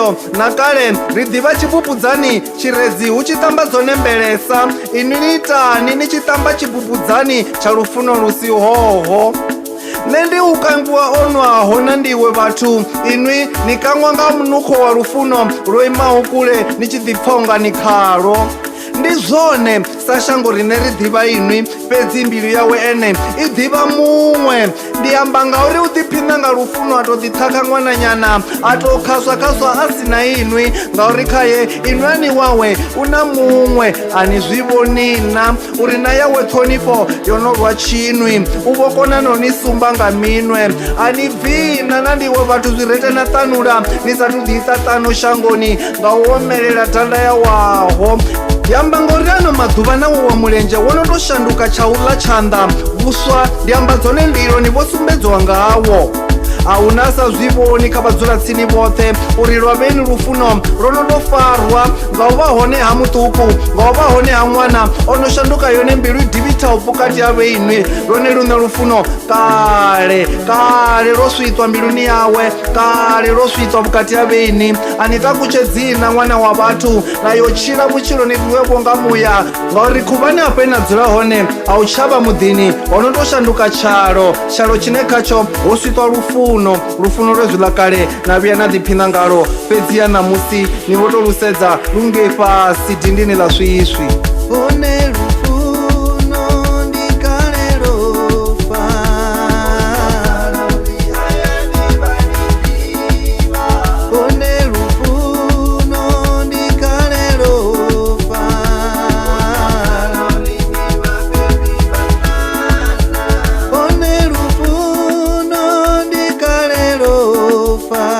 Hetsho na kale ri ḓivha tshibubudzani tshiredzi hu tshi ṱamba dzone mbelesa. Inwi ni itani ni tshi ṱamba tshibubudzani tsha lufuno lu si hoho? Nṋe ndi u kangiwa o nwaho na ndiwe vhathu, inwi ni kangwa nga munukho wa lufuno lwo imaho kule ni tshi ḓipfa unga ni khalwo. Ndi zwone, sa shango riṋe ri ḓivha inwi, fhedzi mbilu yawe ene i ḓivha muṅwe. Ndi amba ngauri u ḓiphiṋa nga lufuno a tou ḓiṱhakha ṅwananyana, a tou khaswa-khaswa a si na inwi, ngauri khae inwi a ni wawe u na muṅwe. A ni zwi vhoni na uri na yawe ṱhonifho yo no rwa tshinwi, u vho kona no ni sumba nga minwe. A ni bvi na na ndiwe vhathu zwi rete na ṱanula ni sathu ḓiita ṱano shangoni nga u omelela thanda ya waho. Ndi amba ngauri ano maḓuvha na wo wa mulenzhe wo no tou shanduka tsha u ḽa tshanḓa vhuswa, ndi amba dzone ndilo ni vho sumbedziwa ngawo. A hu na sa zwi vhoni kha vhadzulatsini vhoṱhe uri lwa vheni lufuno lwo no tou farwa nga u vha hone ha muṱuku, nga u vha hone ha ṅwana o no shanduka yone mbilu i divhithaho vhukati ha vheinwi. Lwone luṋe lufuno kale kale lwo swiṱwa mbiluni yawe, kale lwo swiṱwa vhukati ha vheinwi. A ni takutshedzi na ṅwana wa vhathu na yo tshila vhutshilo ni rwiwe-vho nga muya, ngauri khuvhani hafho ine na dzula hone a hu tsha vha muḓini, ho no tou shanduka tshalo, tshalo tshine khatsho ho swiṱwa lufuno, lufuno lwe zwiḽa kale na vhuya na ḓiphiṋa ngalwo, fhedzi ya ṋamusi ni vho tou lu sedza lu ngei fhasi dindini ḽa swiswi. Hone lufuno ndi kale lwo fa. Hone lufuno ndi kale lwo fa. Hone lufuno ndi kale lwo fa.